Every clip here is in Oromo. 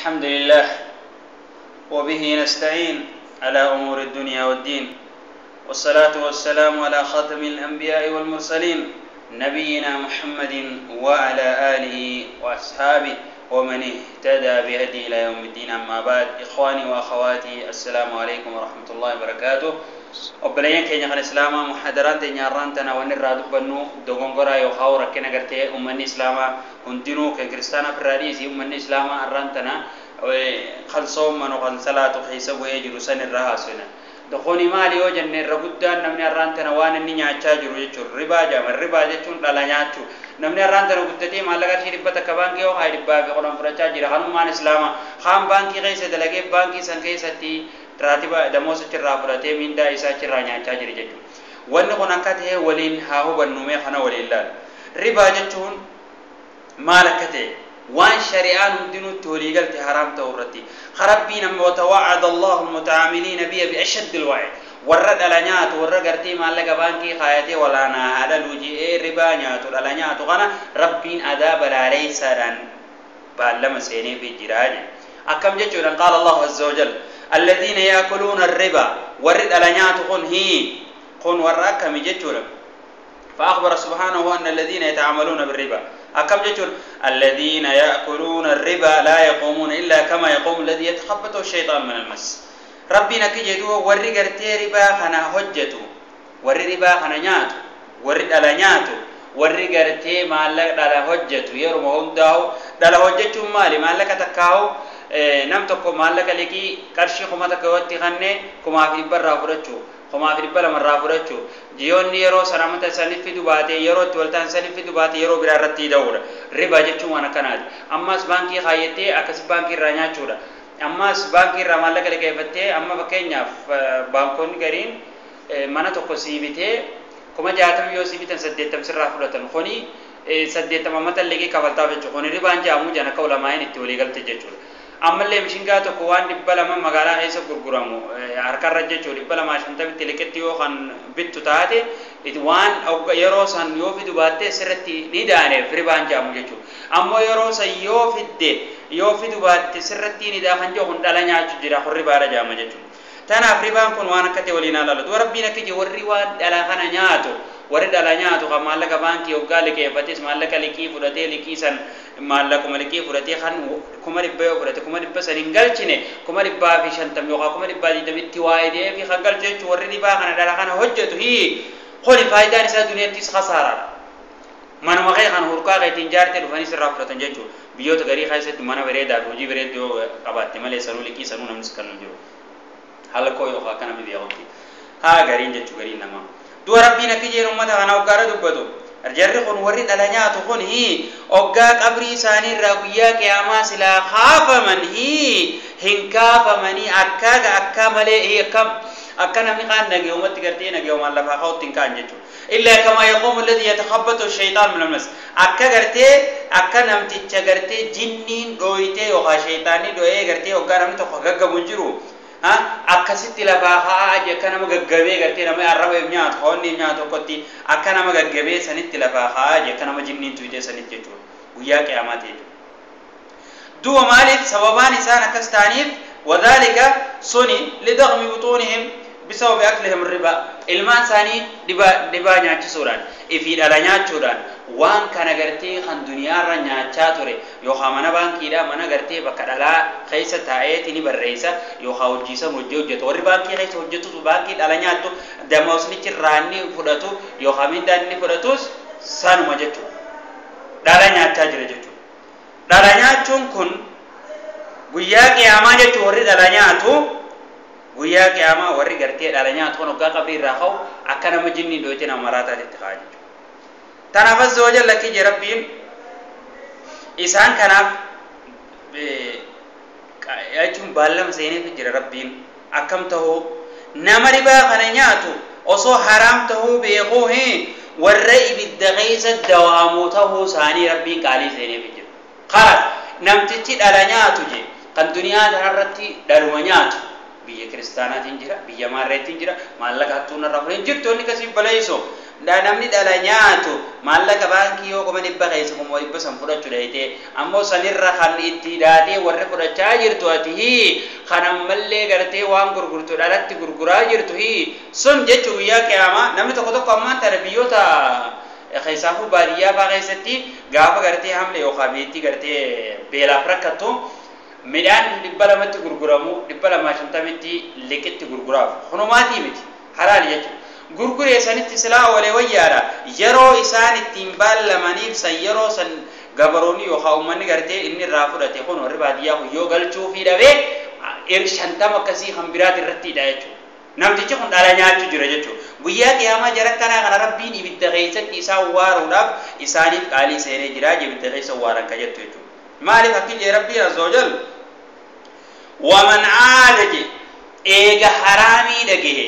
الحمد لله وبه نستعين على أمور الدنيا والدين، والصلاة والسلام على خاتم الأنبياء والمرسلين نبينا محمد وعلى آله وأصحابه ومن اهتدى بهدي إلى يوم الدين. أما بعد، إخواني وأخواتي، السلام عليكم ورحمة الله وبركاته. Obboleeyyan keenya kan islaamaa, muhadaraan teenya har'aan tana wanni irraa dubbannu dogongoraa yookaan rakkina gartee ummanni islaamaa hundinuu, kan kiristaanaaf irraa dhiisi, ummanni islaamaa har'aan tana kan soommanu kan salaatu keessa bu'ee jiru san irraa haasofna. Kuni maali yoo jenne, irra guddaan namni har'aan tana waan inni nyaachaa jiru jechuudha. Ribaa jedhama. Ribaa jechuun dhala nyaachuu. Namni har'aan tana guddatee maallaqa qarshii 100 baankii yoo haa 110 fudhachaa jira. Kanummaan islaamaa kaan baankii keessa dalagee baankii san keessatti raatiba damoosa achirraa fudhatee mindaa isaa achirraa nyaachaa jira jechuudha. Wanni kun akka ta'e waliin haa hubannu, mee kana waliin ilaalu. Ribaa jechuun maal akka ta'e, waan shari'aan hundinuutti walii galte haraam ta'uu irratti. Rabbiin amma وتوعد الله المتعاملين بها بأشد الوعيد. Warra dhala nyaatu, warra gartee maallaqa baankii kaayatee walaanaa haadha luuji'ee ribaa nyaatu, dhala nyaatu kana Rabbiin adaaba laaleessaadhaan baallama seenee fi jiraa jedhe. Akkam jechuudhaan? قال الله عز وجل: الذين يأكلون الربا. Warri dhala nyaatu kun hii kun warra akkami jechuudha? فأخبر سبحانه أن الذين يتعاملون بالربا أكم جتون الذين يأكلون الربا لا يقومون إلا كما يقوم الذي يتخبطه الشيطان من المس. ربنا كجدوا ورّي غرتي ربا خنا هجتو، ورّي ربا خنا نياتو، ورّي دلا نياتو، ورّي غرتي مالك دلا هجتو يرمو هنداو دلا هجتو مالي مالك تكاو. Nam tokko maallaqa liqii qarshii 1000 yoo itti kanne, 1000 irraa fudhachuu, 1200 irraa fudhachuu, jiyoonni yeroo sana mata saniif fidu baate, yeroo itti waltaan saniif fidu baate, yeroo biraa irratti hidha'uudha. Riba jechuun waan akkanaati. Ammas baankii kaayyattee akkas baankii irraa nyaachuudha. Ammas baankii irraa maallaqa liqeeffattee, amma fakkeenyaaf baankonni gariin mana tokko sii bitee 60,000 yoo sii bitan, 80 sirraa fudhatan. Kuni 80 mata liqii kafaltaaf jechuudha. Kuni ribaan jedhamu jedhan akka ulamaa'in itti walii galte jechuudha. Ammallee mishingaa tokko waan 200 magaalaa keessa gurguramu harkarra jechuudha, 250tti liqitti yoo kan bittu taate, waan yeroo san yoo fidu baatte sirritti ni daaneef ribaan jedhamu jechuudha. Ammoo yeroo san yoo fidde, yoo fidu baatte sirritti ni daa kan jiru kun dhala nyaachuu jira, kun ribaadha jedhama jechuudha. Tanaaf ribaan kun waan akka ta'e waliin ilaalu. Du'a Rabbiin akka jiru, warri waan dhala kana nyaatu, warri dhala nyaatu kan maallaqa baankii hoggaa liqeeffates maallaqa liqii fudhatee, liqii san maallaquma liqii fudhatee kan 100,000 yoo fudhate, 100,000 san hin galchine, 150,000 yookaan 120,000tti waa'ee deefi kan galchu jechuun. Warri ribaa kana dhala kana hojjetu hii kuni faayidaan isaa duniyaattis kasaaraadha. Manuma kee kan hurkaa keetiin jaartee dhufanii sirraa fudhatan jechuudha. Biyyoota garii keessatti mana bareedaa fi hojii bareedduu yoo qabaatte malee sanuu liqii sanuu namni kan nu jiru. Halkoo yookaan akka namni beekutti. Haa gariin jechuu gariin namaa. Du'a Rabbiin akka jeen uummata kana hoggaara dubbatu. Jarri kun, warri dhala nyaatu kun hii hoggaa qabrii isaanii irraa guyyaa qiyaamaa silaa kaafaman hii hin kaafamanii akka akka malee hii akkam akka namni kaan nagayumatti gartee nagayumaan lafaa ka'utti hin ka'an jechuudha. إلا كما يقوم الذي يتخبطه الشيطان من المس. Akka gartee akka namticha gartee jinniin dhooyitee yookaan shayxaanni dhooyee gartee hoggaa namni tokko gaggabu hin jiru. Akkasitti lafaa haa akka nama gaggabee gartee nama arraba nyaatu hoonni nyaatu tokkotti akka nama gaggabee sanitti lafaa haa akka nama jinniin tuyitee sanitti jechuudha. Guyyaa qiyamaati jechuudha. Du'a maaliif sababaan isaan akkas ta'aniif? وذلك suni لضخم بطونهم بسبب أكلهم الربا. Ilmaan isaanii dhibaa nyaachisuudhaan, ifii dhala nyaachuudhaan, waan kana gartee kan duniyaarra nyaachaa ture yookaan mana baankiidha, mana gartee bakka dhalaa keessa taa'eeti ni barreessa yookaan hojiisa hojii hojjetu. Warri baankii keessa hojjetus baankii dhala nyaattu, damoosnichi irraa inni fudhatu yookaan mindaan inni fudhatus sanuma jechuudha. Dhala nyaachaa jira jechuudha. Dhala nyaachuun kun guyyaa qiyaamaa jechuun, warri dhala nyaatu guyyaa qiyaamaa, warri gartee dhala nyaatu kun hoggaa qabrii irraa ka'u akka nama jinnii dhooyte nama maraataatitti ka'a jechuudha. Tanaaf عز وجل lakkii jee Rabbiin isaan kanaaf jechuun baallama seeneef jira. Rabbiin akkam ta'uu nama ribaa kana nyaatu osoo haraam ta'uu beekuu warra ibidda keessa dawaamuu ta'uu isaanii Rabbiin qaalii seeneef jira. Kalaas namtichi dhala nyaatu je kan duniyaa kanarratti dhaluma nyaatu biyya kiristaanaatiin jira, biyya maarreettiin jira, maallaqa hattuun irraa fuudhee jirtu inni kasii baleessu. Namni dhala nyaatu maallaqa baankii yoo kuma dhibba keessa kuma dhibba san fudhachuu dheeyte ammoo sanirra kan itti hidhaatee warri fudhachaa jirtu ati kan ammallee gartee waan gurgurtu dhalatti gurguraa jirtu sun jechuu guyyaa qiyaamaa namni tokko tokko ammaan tana biyyoota keessaafuu baadiyyaa fa'aa keessatti gaafa gartee hamle yookaan beettii gartee beelaaf rakkattu midhaan 200tti gurguramu 250tti liqitti gurguraaf hunumaatii miti halaali jechuudha. Gurguree sanitti silaa olee wayyaadha yeroo isaan ittiin baallamaniif san yeroo san gabaroonni yookaan uummanni gartee inni irraa fudhate kun warri baadiyyaa kun yoo galchuufii dhabee 50 akkasii kan biraati irratti hidha jechuudha. Namtichi kun dhala nyaachuu jira jechuudha. Guyyaa qiyaamaa jara kanaa kana rabbiin ibidda keessatti isaan waaruudhaaf isaaniif qaalii seenee jira ibidda keessa waaran ka jettu jechuudha. Maaliif akki jee rabbiin azza wajal waman aada je eega haraamii dhagahe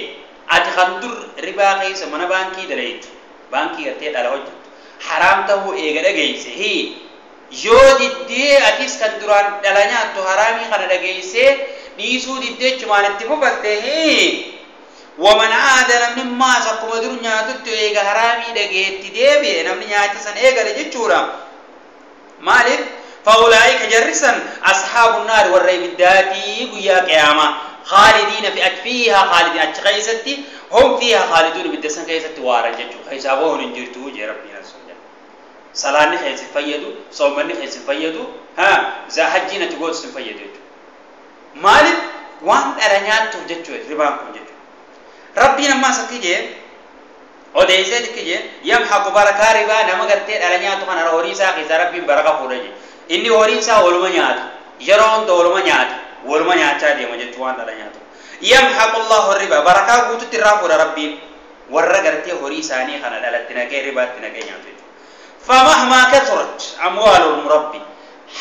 ati kan dur ribaa keessa mana baankii dalaytu baankii gartee dhala hojjettu haraam tahuu eega dhageeyse yoo diddee atis kan duraan dhala nyaattu haraamii kana dhageeyse dhiisuu diddee chumaan itti fufatte waman aada namni maas akkuma dur nyaatutti eega haraamii dhageetti deebi'e namni nyaacha san eegale jechuudha. Maaliif فأولئك جرسا أصحاب النار والريب الداتي قيا قياما خالدين في فيها خالدين أتشقيستي هم فيها خالدون بالدسن كيستي وارجتو خيسابون انجرتو جي ربنا سبحانه صلاني خيس فيدو صومني خيس فيدو ها ذا حجينا تقول سفيدو مالك وان أرنياتو جتو ربانكم جتو ربنا ما سكيجي وديزي كيجي يمحق بركة ربا نما قرتي أرنياتو خنا روريسا خيس ربي بركة فورجي inni horiin isaa waluma nyaata yeroo hunda waluma nyaata waluma nyaachaa deema jechuu waan dhala nyaatu yamhaqu llahu riba barakaa guututti irraa fuudha rabbiin warra gartee horii isaanii kana dhalatti naqee ribaatti naqee nyaatu jechuudha famahmaa kathurat amwaalu murabbi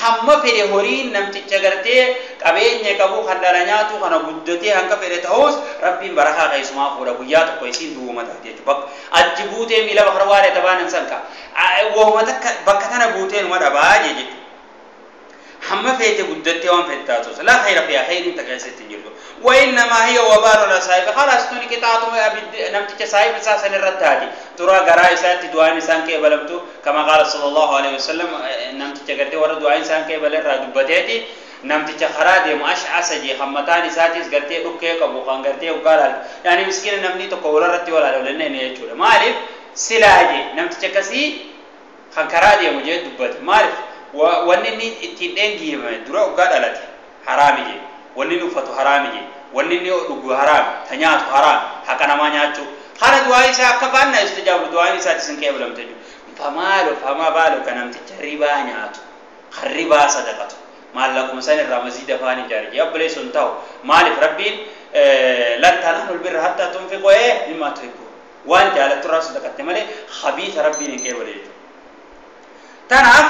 hamma fedhe horiin namticha gartee qabeenya qabu kan dhala nyaatu kana guddatee hanga fedhe ta'us rabbiin barakaa keessumaa fuudha guyyaa tokko isiin duwwuma taate jechuudha bakka achi buutee miila bakra waaree tabaanan sanka wahuma takka bakka tana buutee numa dhabaa jechuudha. حما فيت قدتي وان فيت تاسوس لا خير فيها خير انت كيست تنجلو وانما هي وبال على صاحب خلاص توني كتاتو نمتك صاحب اساسا الرتاجي ترى غرا اسات دعاء انسان كي بلمتو كما قال صلى الله عليه وسلم نمتك غرتي ور دعاء انسان كي بل را دبتيتي نمتك خرا دي اشعث جي خمتان اساتيس غرتي دكه قبو خان غرتي وقال يعني مسكين نمني تو قول رتي ولا لنا ني يچول مالف سلاجي نمتك كسي خان خرا دي مجي دبت مالف wanni inni ittiin dheengiifame dura dhugaa dhalate haraami jee wanni inni uffatu haraami jee wanni inni dhugu haraami ta nyaatu haraami haqa namaa nyaachuu kana du'aa isaa akka faanna istijaabu du'aan isaati sin qeebalamte jechuudha famaalo famaa baalo ka namticha ribaa nyaatu kan ribaa sadaqatu maallaquma san irraa maziida faan ijaare jee abbolee sun ta'u maaliif rabbiin lan tanaalul birra hattaa tunfiqu mimmaa tuhibbuun waan jaalattu irraa sadaqatte malee khabiisa rabbiin hin qeebale jechuudha tanaaf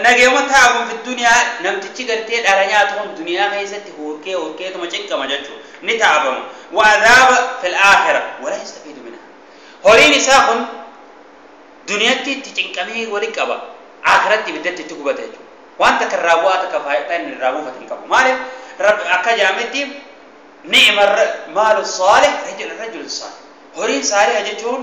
nageema taa'amuun fi duniyaa namtichi gartee dhala nyaatu kun duniyaa keessatti hurkee hurkeetuma cinqama jechuudha ni taa'abamu wa'adaaba fil aakhira walaa yastafiidu minha horiin isaa kun duniyaatti itti cinqamee wali qaba aakiratti ibiddatti itti gubata jechuudha waan takka irraa bu'aa takka faayidaa inni irraa buufate hin qabu maaliif akka jaametti ni'ma maalu saalih rajul saalih horiin saaliha jechuun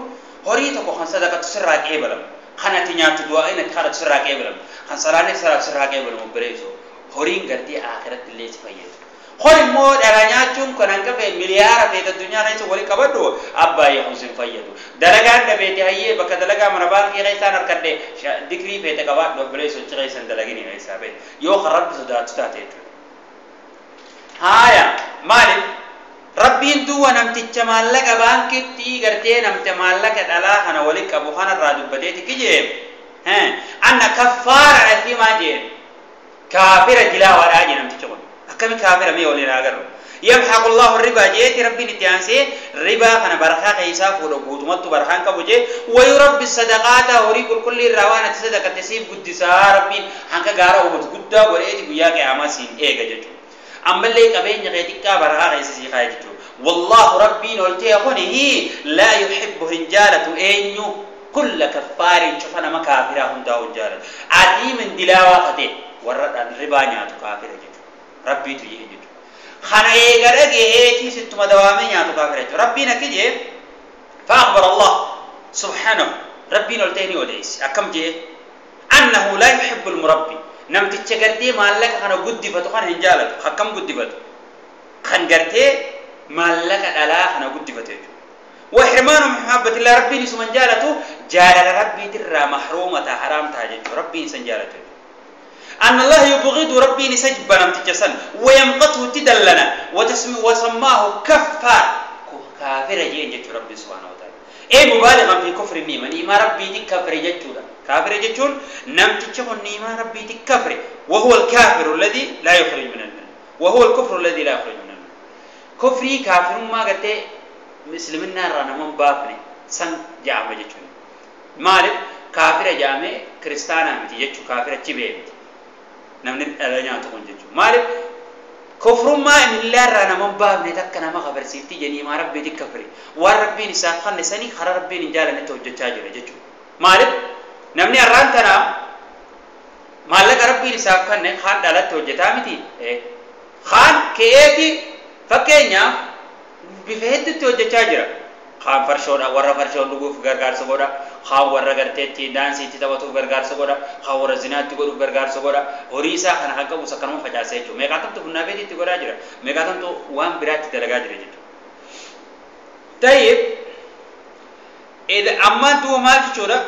horii tokko kan sadaqatu sirraa qeebalamu kan ati nyaattu du'aa inni ati kadhatu sirraa qeebalamu kan salaanni sirraa qeebalamu obboleessoo horiin gartee akhiratti illee si fayyadu. Kun immoo dhala nyaachuun kan hanga fe'e miliyaara feete addunyaa keessa walii qabadhu abbaayee kun sin fayyadu. Dalagaan dhabeete hayyee bakka dalagaa mana baankii keessaan harkadhe digirii feete qabaadhu obboleessoo achi keessan dalagini keessaa feete yoo kan rabbi sodaattu taate jechuudha. Haaya maaliif rabbiin duwwa namticha maallaqa baankitti gartee namticha maallaqa dhalaa kana waliin qabu kanarraa dubbateeti kijee anna kaffaara asimaa jee kaafira dilaawaadhaa jee namticha kun akkami kaafira mee waliin agarru yamhaqu allahu ribaa jeeti rabbiin itti aansee ribaa kana barakaa keessaa fuudha guutumattu barakaan qabu jee wayurabbi sadaqaata horii qulqullii irraa waan ati sadaqatte siif guddisaa rabbiin hanga gaara uumatu guddaa godheeti guyyaa qiyaamaa siin eega jechuudha. Ammallee qabeenya kee xiqqaa barakaa keessa sii kaa'e jechuudha. Wallaahu rabbiin ol ta'e kuni laa yuhibbu hin jaalatu eenyu kulla kaffaarin cufa nama kaafiraa hundaa hin jaalatu. Adiimin dilaawaa katee warra ribaa nyaatu kaafira jechuudha. Rabbiitu jee jechuudha. Kana eega dhagaheetii sittuma dawaamee nyaatu kaafira jechuudha. Rabbiin akki jee فأخبر الله سبحانه ربي نولتيني وديس أكم جي أنه لا يحب المربي نمت تشجرتي مالك أنا قدي فتو خان هنجالك حكم قدي فتو خان جرتي مالك ألا أنا قدي فتو وحرمان محبة الله ربي نسو من جالته جال ربي ترى محرومة حرام تاجج ربي نسنجالته أن الله يبغض ربي نسجب نمت جسن ويمقته تدلنا وسماه كفار كافر جين ربي سبحانه وتعالى اي مبالغا في كفر النعمة نعمة ربي دي كفر جتشودا كافر جتشون نمت تشون نعمة ربي دي كفر وهو الكافر الذي لا يخرج من الملة وهو الكفر الذي لا يخرج من الملة كفري كافر ما قلت مسلمنا رانا من بافني سن جامع جتشون مالك كافر جامع كريستانا متي جتشو كافر تشبيه نمن الألانيا تكون جتشو مالك كفر ما إن الله رانا من باب نتك نما خبر سيفتي جني ما ربي دي كفري وربي نساء خل سني خر ربي نجال نتوجه تاجر جتشو مالك نمني الران تنا مالك ربي نساء خل خان دالت توجه تامتي إيه خان كيتي فكينيا بفهد توجه تاجر خان فرشودا ورا فرشود لغوف غرغار سغودا خان ورا غرتيتي دانسي تتوتو غرغار سغودا خان ورا زناتي غدو غرغار سغودا هوريسا خان حقه وسكنو فجاسه جو ميقاتم تو بنابيتي تغورا جرا ميقاتم تو وان برات دلغا جرا جتو طيب اذا اما تو ما تشورا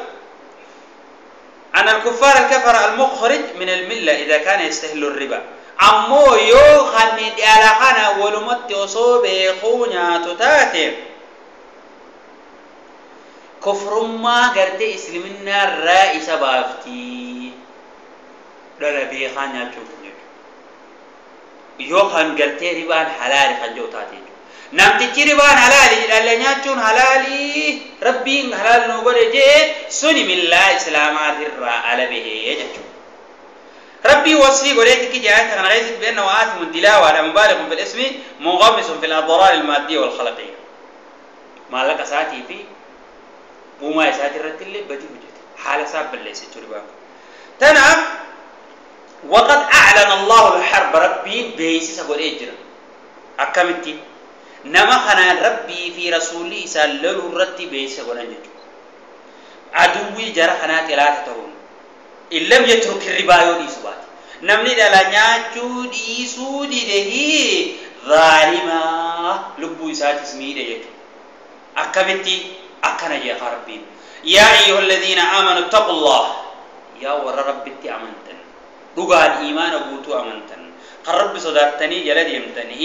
ان الكفار الكفر المخرج من المله اذا كان يستهل الربا امو يو خان ديالا خانا ولمت وصوبه خونيا تتاتي كفر ما قرت اسلمنا الرئيس بافتي لا بيخان يا يو خان قرت ربان حلال خنجو تاتي نمتي ربان حلالي لا نياتون حلالي ربي حلال نو غره جي سني بالله اسلامات الرا على به يجچو ربي وصفي غريت كي جاءت انا ليست بانه آثم الدلاوه على مبالغ في الاسم منغمس في الاضرار الماديه والخلقيه ما لك ساتي في وما يساتر اللي بدي وجد حالة ساب اللي ستر تنام وقد أعلن الله الحرب ربي بيسيس أقول إجرا أكملتي نما خنا ربي في رسولي سألل الرتي بيسيس أقول أنجو عدوي جرى خنا ثلاثة ترون إن لم يترك الربا يودي سبات نمني دلا نياتشو دي سودي دهي ظالما لبو يساتي سميد يجو أكملتي أكن يا ربي يا أيها الذين آمنوا اتقوا الله يا ور ربي أمنتن رجال إيمان قوتو أمنتن قرب صدارتني جلد يمتنه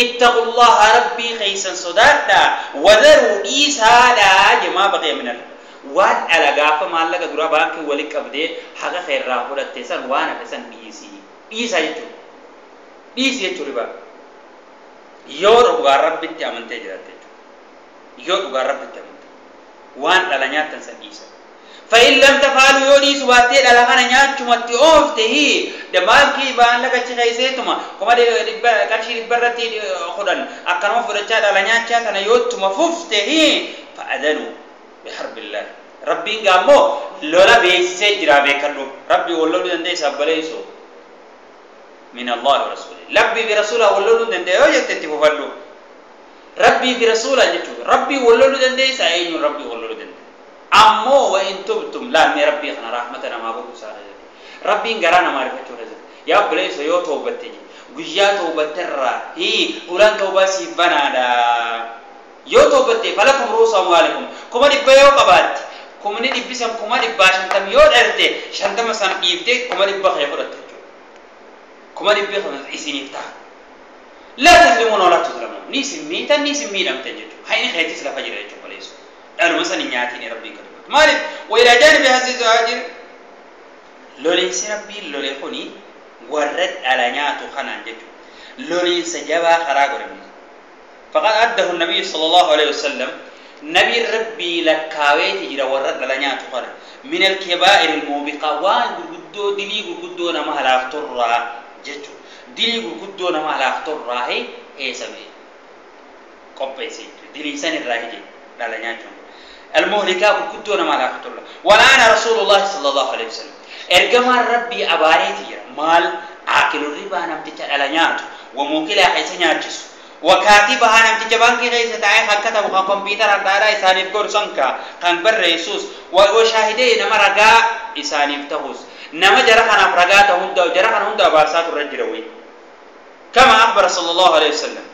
اتقوا الله ربي خيسا صدارتا وذروا إيسادا جما بقي من الرب وان على قافة ما لك درا بانك ولك أبدي حق خير راهولة تسن وانا تسن إيسي إيسا يتو إيسي يتو ربا يا ربي أمنتن جلد يو رب التمنت وان على نياتن سنيسا فإن لم تفعلوا يودي سواتي على خنا نياتشمتي أوفته دماغي بان لك تشيسيتما كما كرشي برتي خدن أكنو فرچا على نياتشا تنا يوتما ففته فأذنوا بحرب الله ربي قامو لولا بيسي جرا بكلو ربي ولو دندي سبليسو من الله ورسوله لبي برسوله ولو دندي يوجد تفعلوا ربي في رسوله جتو ربي ولولو دندي ساينو ربي ولولو دندي أمو وإن تبتم لا مي ربي خنا رحمتنا ما بقول سارة ربي إنغرانا ما رفتو رزق يا بليس يو توبتي غيا توبترا هي ولان توبة سيبنا دا يو توبتي فلكم رؤوس أموالكم كما دبيو قبات كما ندبسم كما دباشن تم يو درتي شنتم سن إيفتي كما دبخ يفرت كما دبخ إسينيفتا لا تظلمون ولا تظلمون نيس ميتا نيس ميدم تجدو هاي خيتي سلا فجر يجو بليس قالوا مثلا نياتيني ربي كتب مالك والى جانب هذه الزواجر لولين سربي لولي خوني ورد على نياتو خنان جدو لولين سجبا خراغ ربي فقد أده النبي صلى الله عليه وسلم نبي ربي لكاويت جرا ورد على نياتو خنان من الكبائر الموبقة وان قدو دلي قدو نما هلافتر جدو دلي قدو نما هلافتر راهي هي قبيسي دلي سن الراهي على نياتو المهلكة قدو نما هلافتر ولا رسول الله صلى الله عليه وسلم ارجما ربي أباريتي مال آكل الربا نمتج على نياتو وموكلها حيث نياتشس وكاتبها نمتج بانكي غيث تعي خان كتب خان كمبيوتر عن دارا إسانيف قرصنكا خان بر يسوس وشاهدين نما رقاء إسانيف تهوس نما جرخنا فرقاء تهندا وجرخنا هندا بارسات الرجروي كما أخبر صلى الله عليه وسلم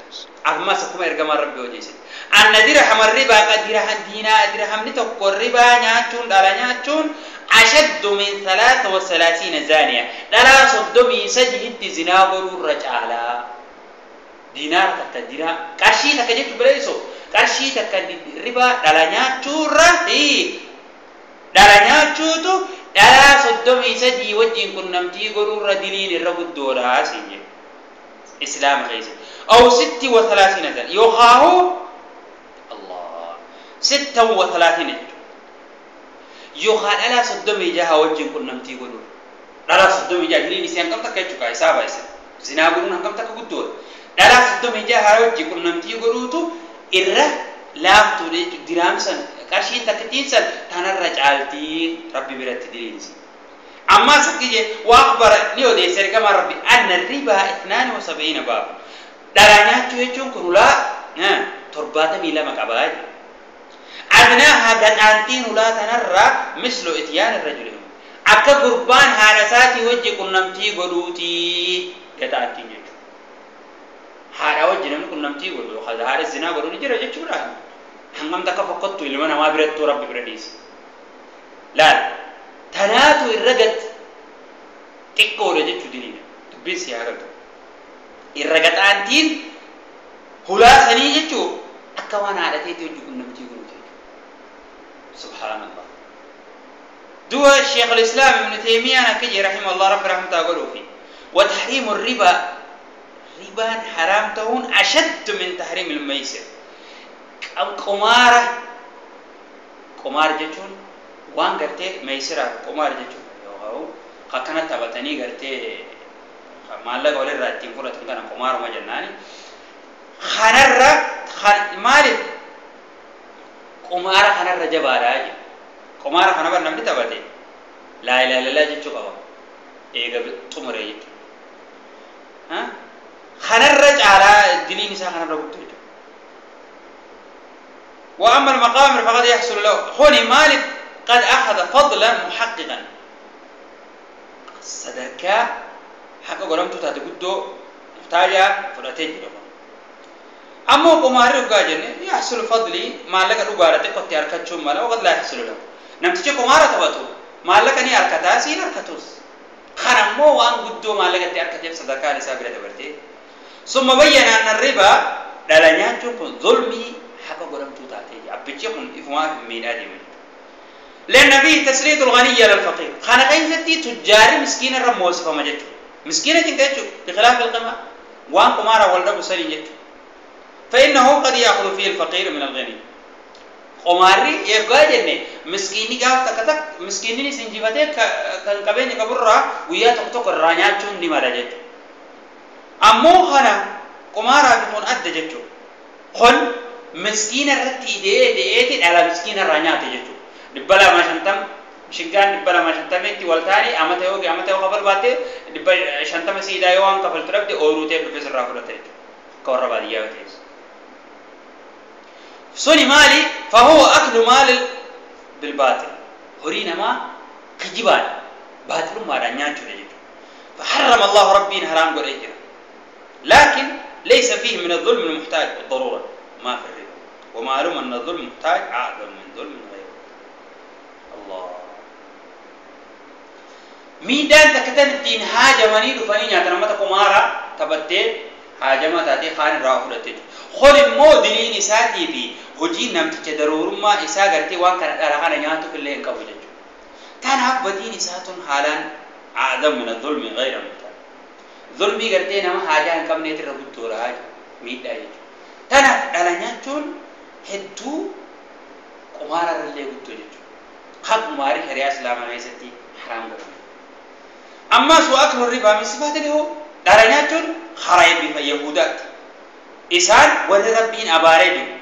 أما سكما إرقام ربي وجيسي أن درهم الربا قد درهم دينا درهم لتقو الربا نياتشون دالا نياتشون أشد من 33 زانية لا صدمي سجهد زنا غرور رجالا دينار تك دينار قرشي تك جت بليسو قرشي تك ربا دالا نياتشورا إيه دالا نياتشوتو دالا صدمي سجي وجين كنمتي غرور دليل الرب الدورا سيني إسلام غيزي أو 36 زانية يوخاهو الله 36 يوخا ألا صدمي جاها وجين كنمتي غرور دالا صدمي جاها جريني سيان كم تكا يچوكا حسابا إسا زنا غرور كم تكا قدور دالا صدمي جاها وجين كنمتي غرورتو إره لافتو درام سن قرشين تكتين سن تنر رجالتي ربي برت دليني أما سكيجي وأخبر نيو دي سيركما ربي أن الربا 72 باب دارانيات يجون كنولا تربات ميلا مكاباج أدناها قد ولا تنرى مثل إتيان الرجل أكا قربان هارساتي وجه كنمتي قلوتي قد أنتين يجون هارا وجه نمي كنمتي قلو خذ هارس زنا قلو نجرى جتشو راهم هنغم تكفقتو إلمنا ما بردتو ربي برديس لا تناتو الرقت تكو لجتشو دليل تبين سيارتو الرقت أنتين هلا سني جتشو أكوانا على تيتي وجه كنمتي قلوتي سبحان الله. دوا الشيخ الإسلام ابن تيمية نكجي رحمه الله رب رحمته قالوا فيه وتحريم الربا ربا حرام تهون أشد من تحريم الميسر أو قمارة قمار جتون وان قرتي ميسرة قمار جتون يوهو قكنت تبتني قرتي مالك ولا راتين فرة كان قمار ما جناني خنرة خن مالك قمارة خنرة جبارة قمارة خنبر نملي تبتي لا إله إلا الله جتشو قوا إيه قبل تمر يجت ها خنرج على الدليل نساء خنرة بتوجه وأما المقامر فقد يحصل له خوني مالك قد أخذ فضلا محققا صدركا حق قرمتو تاتقدو محتاجة فلاتيج لهم أما قمار رفقا يحصل فضلي ما لك الأبارة قد يركتشو مالا وقد لا يحصل له نمتجي قمارة تبتو ما لك أني أركتا سين أركتوس خرمو وان قدو ما لك أركتيب صدركا لسابرة تبرتي ثم بين أن الربا دلنياتو ظلمي حق قرمتو تاتيجي أبتشيكم إفما في ميلادي من لأن فيه تسليط الغني على الفقير خانقين ستي تجار مسكين الرموس فما جتو مسكينة جتو بخلاف القمة وان قمارة والرب سري جتو فإنه قد يأخذ فيه الفقير من الغني قماري يبقى جنة مسكيني قاف تكتك مسكيني سنجيبته كان كبين كبرة ويا تقطق الرانيات شون نمارة جتو أمو خنا قمارة بيكون أدى جتو خن مسكين الرتي دي دي على مسكين الرانيات جتو دبلا ما شنتم شنكان دبلا ما شنتم تي والتاني أمته يوجي أمته يو قبل باتي دبلا شنتم سيدا يوان قبل تراب دي أوروتي بفسر رافلته كورا بادية وتيس سوني مالي فهو أكل مال بالباطل هرينا ما خجبان باطل ما رانيان شو فحرم الله ربي حرام قول إجرا لكن ليس فيه من الظلم المحتاج والضرورة ما في الربا ومعلوم أن الظلم المحتاج أعظم من ظلم غيره الله ميدان تكتن الدين هاجمني دفني ناتنا قمارة تبتي هاجمة تاتي خان راهولتي خل مو دليل ساتي بي هجي نمت ضرور ما إسا غرتي وان كان أرغانا نياتو في اللي انكبو ججو كان بدين ساتون حالا أعظم من الظلم غير المحتاج ظلمي غرتي نما حاجة انكم نيت ربطو راج ميدا ججو تنا دلنياتون هدو قمارة اللي قلتو ججو حق قماري شريعة اسلام ميستي حرام قرن أما سوء أكل الربا من صفات اليهود دلنياتون خرايب يهودات إسان ور ربين أباري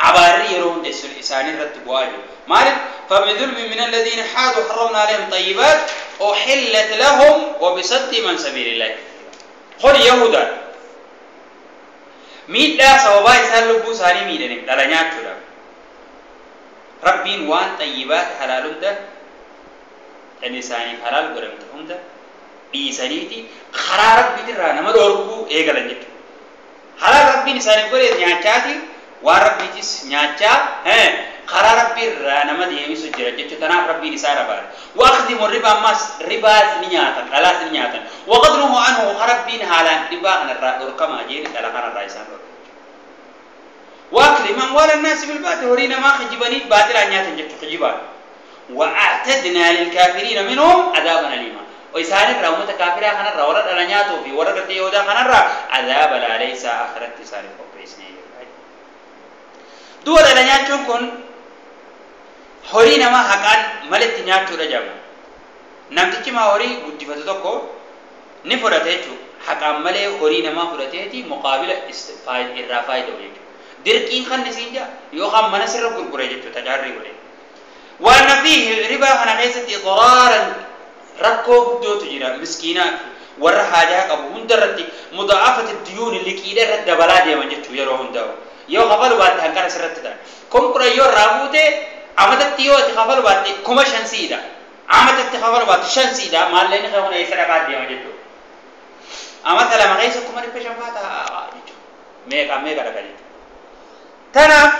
أباري يرون دسل إسان رتبوا أجل مالك فبظلم من الذين حادوا حرمنا عليهم طيبات أحلت لهم وبصد من سبيل الله خل يهودا Miidhaa sababaa isaan lubbuu isaanii miidhaniif dhala nyaachuudhaaf. Rabbiin waan xayyibaat halaal hunda kan isaaniif halaal godhamte hunda dhiisaniiti karaa rabbiitirraa nama dhoorkuu eegalan jechuudha. Halaal rabbiin isaaniif godhe nyaachaati waan rabbiitis nyaachaa karaa rabbiirraa nama deebisu jira jechuudha. Tanaaf rabbiin isaan abaare. Waqti ribaa ammas ribaas ni nyaatan dhalaas ni nyaatan. Waqad nuhu anhu rabbiin haalaan ribaa kanarraa dhorkamaa jeeni dhala kanarraa isaan dhorka. وأكلهم أموال الناس بالباطل ورينا ما خجبني باطل عن نياتهم جت خجبان وأعتدنا للكافرين منهم عذابا أليما وإسان الرا متكافرة خنا الرا ورد على نياته في ورد يهودا خنا الرا عذاب لا ليس آخرت سالك قبيسني دول على نياتهم كن هورينا ما حقان ملت نياته رجب نمتك ما هوري قد فتوكو نفرته حقان ملي هورينا ما فرته مقابل فايد الرافايد وجهه dirqiin kan isin jaa yookaan mana sirra gurgure jechuudha tajaajilli godhe. Waan fi ribaa kana keessatti daraaran rakkoo guddootu jira miskiinaa warra haajaa qabu hundarratti mudaa'afati diyuuni liqiidha irratti dabalaa deeman jechuudha yeroo hundaa'u. Yoo kafalu baatte hanqana sirratti ta'a. Kun yoo irraa buute amatatti yoo ati kafalu baatte 5,000 siidha. Amatatti kafalu baatte 5 siidha maallaqni kee kun eessa dhaqaa deema jechuudha. Amata lama keessa 500,000 fa'aa ta'a jechuudha. Meeqa meeqa dhaqa jechuudha. تنا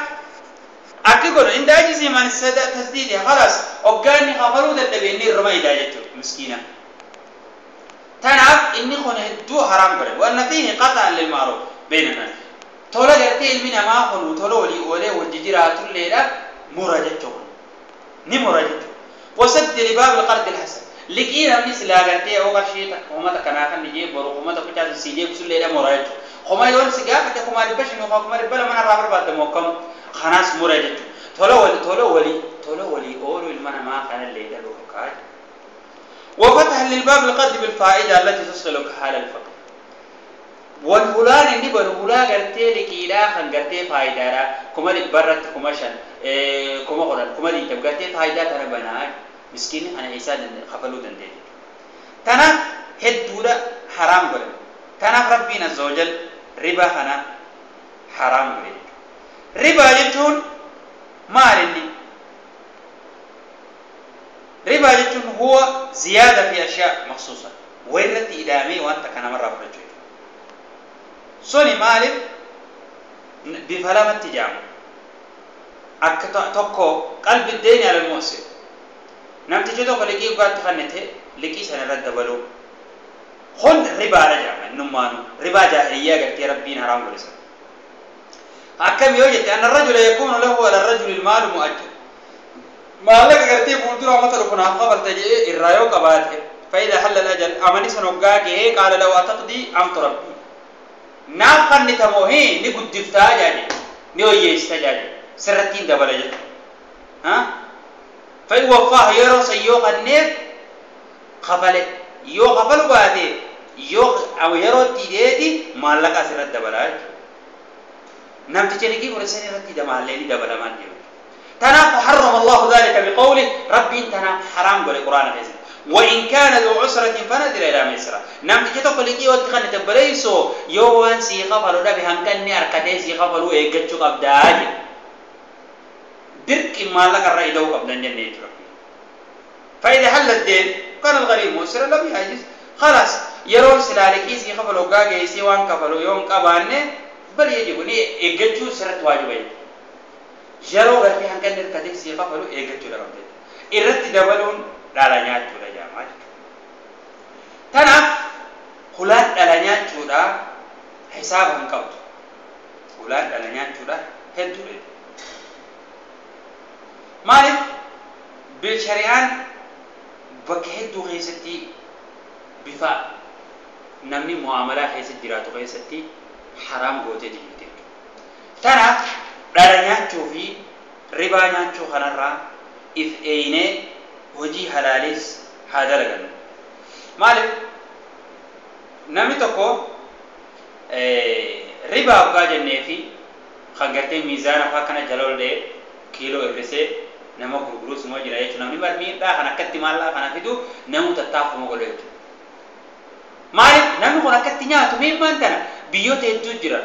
أكيد عند أجزي من تسديده خلاص أوجاني خفروا دبيني الرمي داجته مسكينة تنا إني خن هدو حرام قرن وأن فيه قطع للمعروف بين الناس تولا جرتي المنا ما خن وتولو لي أولي والجديرة الليلة مراجته نمراجته وسد لباب القرض الحسن لقينا مثل جرتي أو قرشي تكوما تكنا خن نجيب بروكوما تكوتا سيجيب سل ليلة مراجته خما يقول سجاك تكوما ربش إنه خما ربلا من الرابر بعد موكم خلاص مراجته تولو ولي تولو ولي تولو ولي أولو المنا ما كان الليلة بوكاج وفتح للباب القرض بالفائدة التي تصلك حال الفقر والهولان اللي بالهولا قرتي لكيلا خن قرتي فائدة را كما برت كما شن كما قرن كما دي تبقرتي فائدة ترى بناء مسكين أنا إنسان خفلو دندي تنا هدورة حرام قرن تنا ربنا عز وجل ربا خنا حرام قرن ربا يجون مال ربا يجون هو زيادة في أشياء مخصوصة ويرت إدامي وأنت كان مرة فرجوي سوني مالك بفلامة تجامع أكتوكو قلب الدين على المؤسس نمت جدوك لكي وقعت تخنته لكي سنرد بلو خن ربا رجع نمانو ربا جاهلية قلت ربين حرام ولسا أكم يوجد أن الرجل يكون له على الرجل المال مؤجل ما لك قلت فولدرا مطر كنا قبل تجي الرايو قباته فإذا حل الأجل أمني سنوقاك قال لو أتقضي أم تربي ناقن نتموهي نقد دفتا جاني نيويس تجاني سرتين دبلجة ها فإن وفاه يرى سيوق النيف خفله يو خفل بعده يو أو يرى تيدي ما لك سرت دبلج نم تجنيكي ورسني رتي دمالني دبل ما ديو تنا فحرم الله ذلك بقوله ربي تنا حرام قول القرآن الكريم وإن كان ذو عسرة فنذر إلى ميسرة نم تجتوك لكي وتخن تبريسو يوان سي خفلو دبي هنكني أركدي سي خفلو إيجتشو قبداج درك ما لك الرأي دو قبل الجنة فإذا حل الدين كان الغريب مسرا لم يعجز خلاص يرون سلالكي سي خفلو قاقي سي وان كفلو يوم قباني بل يجب ني إيجتشو سرت واجبين yeroo gartee hanqanni hirkatee sii kafalu eeggachuudha qabde irratti dabaluun dhala nyaachuudha jaamaa jechuudha. Tanaaf hulaan dhala nyaachuudha hisaaba hin qabdu. Hulaan dhala nyaachuudha hedduudha. Maaliif shari'aan bakka hedduu keessatti bifa namni mu'amalaa keessa jiraatu keessatti haraam gootee jirti. Tanaaf dhala nyaachuu fi ribaa nyaachuu kanarraa if eeynee hojii halaaliis haa dalagannu. Maaliif namni tokko ribaa hoggaa jennee fi kan gartee miizaana fa'aa kana jala ol dha'ee kiiloo hir'isee nama gurguruus immoo jira jechuudha. Namni miidhaa kan akkatti maallaa kana fidu namu tattaafuma godha jechuudha. Maaliif namni kun akkatti nyaatu meemmaan tana biyyoota hedduu jira.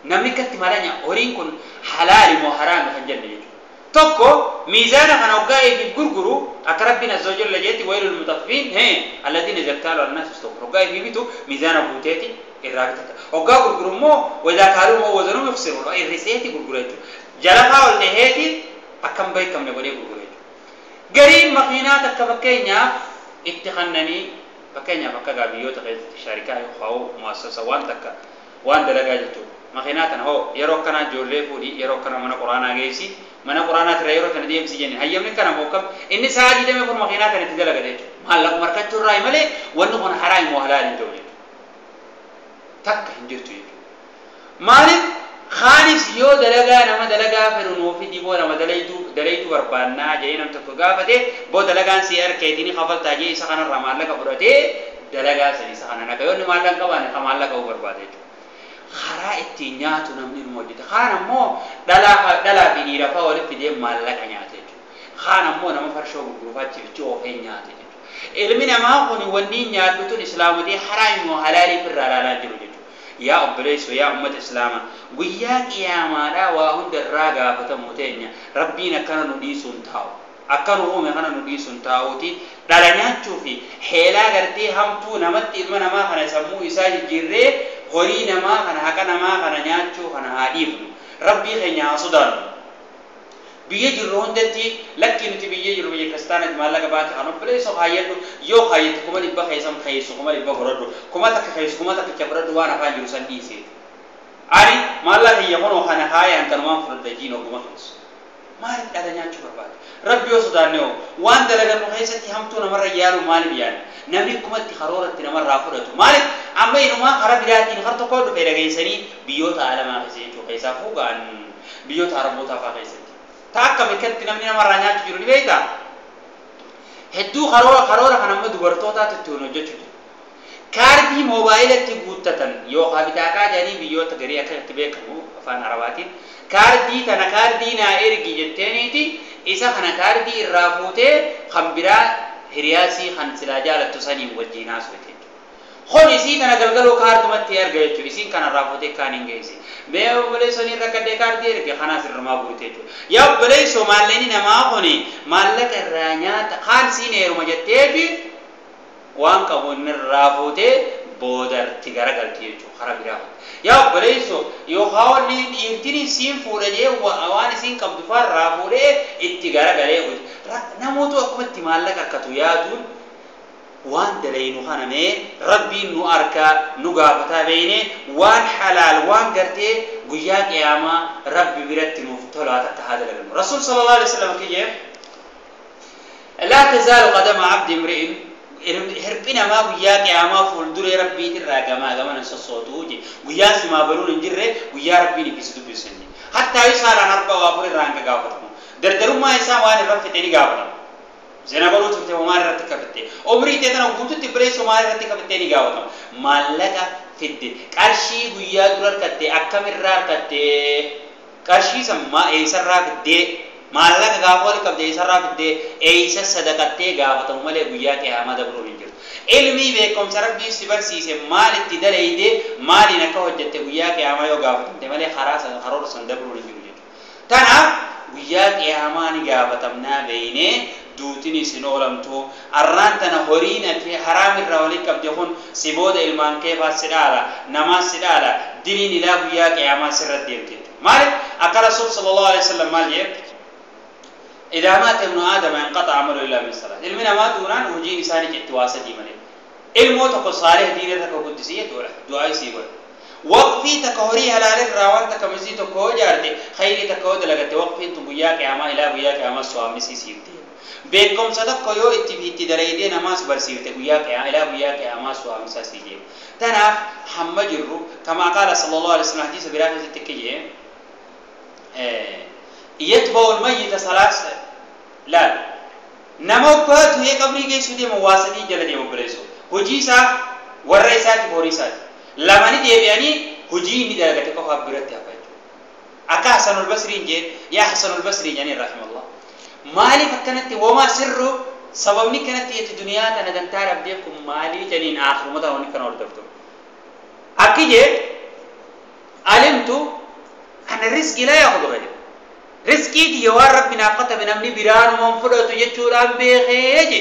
Namni akkatti maalanya horiin kun halaali moo haraami kan jenne jechuudha. Tokko miizaana kana hoggaa eegiif gurguru akka rabbiin azza wa jalla jeetti waylul mutaffiin hee alladhiina izzaa ala naas yastawfuun. Hoggaa eegii bitu miizaana guuteeti irraa bitata. Hoggaa gurguru immoo waydaa kaaluu moo wazanuu yukhsiruun irriseeti gurgura jechuudha. Jalafaa ol dhaheeti akka hin beekamne godhee gurgura jechuudha. Gariin makiinaa takka fakkeenyaaf itti kannanii fakkeenyaaf akka gaa biyyoota keessatti shaarikaa yookaan muassasa waan takka waan dalagaa jechuudha. Makiinaa tana hoo yeroo akkanaa ijoollee fuudhii yeroo akkanaa mana quraanaa geessi mana quraanaa tira yeroo tana deemsi jenne hayyamni kana mookam inni sa'a 24 makiinaa tana itti dalagate jechuudha. Maallaqa markachuu irraa malee wanni kun haraami moo halaal hin jiru jechuudha. Takka hin jirtu jechuudha. Maaliif kaanis yoo dalagaa nama dalagaa fedhu nuu fidi boo nama dalaytuu barbaannaa jedhee nam tokko gaafate boo dalagaan si harkeetiin kafaltaa jee isa kanarraa maallaqa fudhatee dalagaa san isa kana naqa yoo inni maallaqa hin qabaanne ka maallaqa uu barbaade jechuudha. Karaa ittiin nyaatu namni nu hojjeta. Kaan ammoo dhalaa fi dhiira fa'aa walitti fidee maallaqa nyaata jechuudha. Kaan ammoo nama farshoo gurgurufaa chifichi oofee nyaata jechuudha. Ilmi namaa kun wanni nyaadhu tun islaamotii haraami moo halaaliif irraa ilaalaa jiru jechuudha. Yaa obboleessoo yaa uummata islaamaa guyyaa qiyaamaadhaa waa hunda irraa gaafatamu teenya rabbiin akkana nu dhiisuun taa'u. Akka nu uume kana nu dhiisuun taa'uuti dhala nyaachuu fi heelaa gartee hamtuu namatti ilma namaa kana sammuu isaa jijjiirree horii namaa kana haqa namaa kana nyaachuu kana haa dhiifnu. Rabbii keenya haa sodaannu. Biyya jirru hundatti lakki nuti biyya jirru biyya kiristaanaatti maallaqa baate kan obboleessoo kaayyadhu yoo kaayyattu 100,000 keessan keessu 100,000 fudhadhu 1,000 keessu 1,000 fudhadhu waan afaan jiru san dhiisee. Ani maallaqa kiyya kunoo kana kaayaan kanumaan fudhadha jiin oguma keessu. Maaliif dhala nyaachuu barbaade? Rabbi yoo sodaanne hoo waan dalagannu keessatti hamtuu namarra yaalu maaliif yaadna? Namni akkumatti karooratti namarraa fudhatu. Maaliif amma inumaa karaa biraatiin har tokko dhufee dhageessanii biyyoota alamaa keessa jechuudha keessaa fuugaan biyyoota Arabootaa fa'aa keessatti. Ta akka beekatti namni namarraa nyaachuu jiru ni beektaa? Hedduu karoora kan amma dubartootaatti ittiin hojjechuu jiru. Kaardii moobaayilatti guuttatan yookaan bitaaqaa jedhanii biyyoota garii akka itti beekamu afaan Arabaatiin kaardii tana kaardii naa ergi jetteeniiti isa kana kaardii irraa fuutee kan biraa hiriyaasii kan silaa jaalattu saniin wajjin haasofte jechuudha. Kun isii kana galgaloo kaardumatti erga jechuudha. Isiin kanarraa fuutee kaan hin geessi. Mee obboleessoo ni rakkadhee kaardii erge kanaas irrumaa guurte jechuudha. Yaa obboleessoo maallaqni namaa kuni maallaqa irraa nyaata kaan siin heeruma jetteefi waan qabu inni irraa fuutee boodarti garagalti jechuudha karaa biraa. Yaa obboleessoo yookaan wanni dhiirtiin siin fuudha jee waan isiin qabdu fa'aa irraa fuudhee itti garagalee hojii. Namoota akkumatti maallaqa harkatu yaaduun waan dalaynu kana mee rabbiin nu arkaa nu gaafataa beeknee waan halaal waan gartee guyyaa qiyaamaa rabbi biratti nuuf tolaa takka haa dalagannu. Rasuul sallallahu alaihi wasallam kiyyee laa tazaalu qadama abdi imri'in hirphi namaa guyyaa qiyaamaa fuulduree rabbiitirraa gamaa gamana sossootuu je guyyaa simaa baluun hin jirre guyyaa rabbiin ibsi dubbisu hin jirre. Hattaa isaalaan arba waa afur irraa hanga gaafatamu. Dardarummaa isaa waan irra fixee ni gaafatama. Zina baruu turte maal irratti kafatte? Umrii ta'e tana guututti bireessoo maal irratti kafattee ni gaafatama. Maallaqa fidde qarshii guyyaa dura harkatte akkamirraa harkatte qarshii san eessarraa fiddee maallaqa gaafa wal qabde eessarraa fiddee eessa sadaqattee gaafatamu malee guyyaa qiyaamaa dabruun hin jiru. Ilmii beekumsa rabbii si barsiise maal itti dalaydee maaliin akka hojjette guyyaa qiyaamaa yoo gaafatamte malee karaa san karoora san dabruun hin jiru jechuudha. Tanaaf guyyaa qiyaamaa ni gaafatamnaa beeynee duutiin isin oolamtu arraan tana horiin ati haraam irraa walitti qabde kun si booda ilmaan kee fa'aa si dhaala namaas si dhaala diliin ilaa guyyaa qiyaamaa sirra deemte jechuudha. Maaliif akka Rasuul sallallahu alaihi wasallam maal jedhe? إذا مات ابن آدم انقطع عمله إلا من صلاة. ilmi namaa duunaan hojiin isaanii jetti waa sadii malee. Ilmoo tokko saalih diinii takka guddisee du'aa isii godha. Waqfii takka horii halaal irraa waan takka misii tokko hoo jaarte khayrii takka hoo dalagatte waqfiin tun guyyaa qiyaamaa ilaa guyyaa qiyaamaa su'aamni sii siifte. Beekumsa tokko yoo itti dalaydee namaas barsiifte guyyaa qiyaamaa ilaa guyyaa qiyaamaa su'aamni isaa sii deema. Tanaaf hamma jirru kamaa qaala sallallahu alaihi wasallam hadiisa biraa keessatti akka jedhe yatba'u al-mayyita salaas laal nama obbaa du'ee qabrii geessu deema waa sadii jala deema obboleessoo hojii isaa warra isaatiif horii isaati lamani deebi'anii hojii inni dalagate qofaaf biratti hafa jechuudha. Akka Hasanul Basriin jeen yaa Hasanul Basriin jedhanii rahimallah maaliif akkanatti womaa sirru sababni kanatti jetti duniyaa tana dantaa dhabdeef kun maalii jedhaniin aakhiruma ta'uun kana hordoftu. Akki jee Alimtu ana rizqii laa yaakhudhu ghayri. Rizqii tiyya waan Rabbi naaf katabe namni biraanumaan fudhatu jechuudhaan beekee je.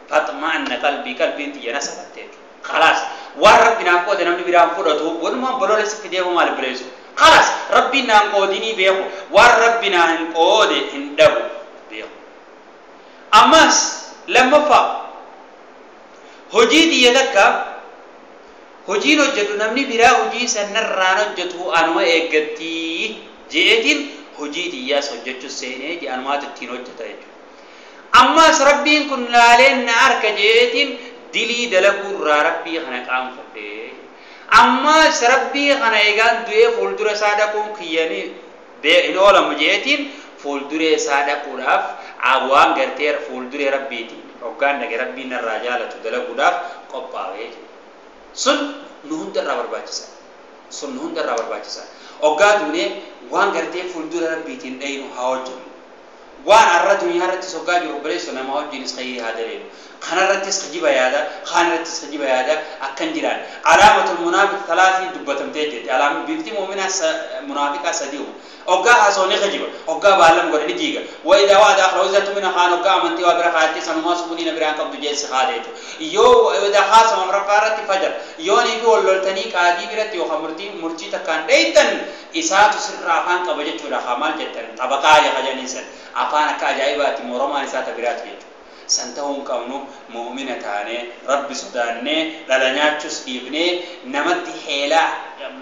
Faxma'anna qalbii, qalbiin tiyya na sabatte jechuudha. Khalaas, waan Rabbi naaf qoode namni biraan fudhatu, walumaan bolola si fidee maal bileessu. Khalaas, Rabbiin naan qoodinii beeku, waan Rabbi naan qoode hin dhabu beeku. Ammas lammaffaa, hojii tiyya takka hojiin hojjetu namni biraa hojii sanarraan hojjetu anuma eeggattii je'eetiin hojii tiyyaas hojjechuu seenee je anumaatu ittiin hojjeta jechuudha. Ammas Rabbiin kun laaleen na harka je'eetiin dilii dalaguurraa Rabbii kana qaanfadhee. Ammas Rabbii kana eegaan du'ee fuuldura isaa dhaquun kiyyanii hin oolamu je'eetiin fuulduree isaa dhaquudhaaf waan gartee fuulduree Rabbiitiin hoggaan dhage Rabbiin narraa jaalatu dalaguudhaaf qophaa'ee jechuudha. Sun nu hundarraa barbaachisa. Sun nu hundarraa barbaachisa. Hoggaa duunee waan gartee fuuldura Rabbiitiin dhayinu haa hojjennu. Waan har'a duniyaa irrattis hoggaa jiru obboleessa nama wajjinis khayrii haa daleenu. Kanarrattis kijiba yaada, kaanirrattis kijiba yaada akkan jiraan. Alaamatul munaafiq talaatiin dubbatamtee jirti. Alaamni bifti mu'minaa munaafiqaa sadii uuma. Hoggaa haasoo ni kijiba, hoggaa baallam godhe ni diiga. Wa idaa wa'ada akhra wizatu mina kaan hoggaa amantii waa bira kaayatti sanumaa sumuniina biraan qabdu jeessi haadha jechuudha. Yoo idaa haasama raffaa irratti fajar, yoo ni fi wal loltanii qaadii biratti yookaan murtii takkaan dheeytan isaatu sirraa afaan qaba jechuudha. Haa maal jettan xabaqaa jedhanii san afaan akka ajaa'ibaatti moromaan isaa tabiraatu jechuudha. San ta'uu hin qabnu mu'mina taanee Rabbi sodaannee dhala nyaachuus dhiifnee namatti heelaa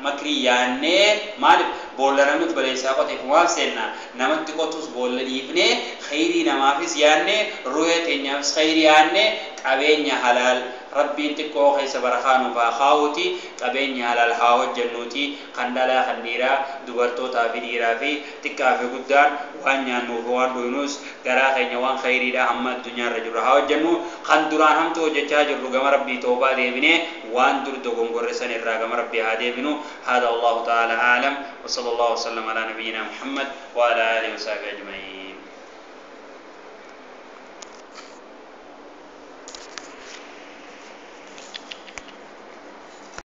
makrii yaannee maaliif boolla namni baleessaa qoteef waan seennaa namatti qotus boolla dhiifnee khayrii namaafis yaannee ruhee teenyaafis khayrii yaannee qabeenya halaal Rabbiin xiqqoo keessa barakaa nuuf haa kaa'uuti qabeenya halaal haa hojjennuuti kan dhalaa kan dhiiraa dubartootaa fi dhiiraa fi xiqqaa fi guddaan waan nyaannuuf waan dhugnus garaa keenya waan khayriidha hamma addunyaarra jirru haa hojjennu kan duraan hamtuu hojjechaa jirru gama Rabbii toobaa deebinee waan dur dogongorre san irraa gama Rabbii haa deebinu. Hada Allahu ta'ala a'lam wa sallallahu wa sallam ala nabiyyina Muhammad wa ala alihi wa sahbihi ajma'in.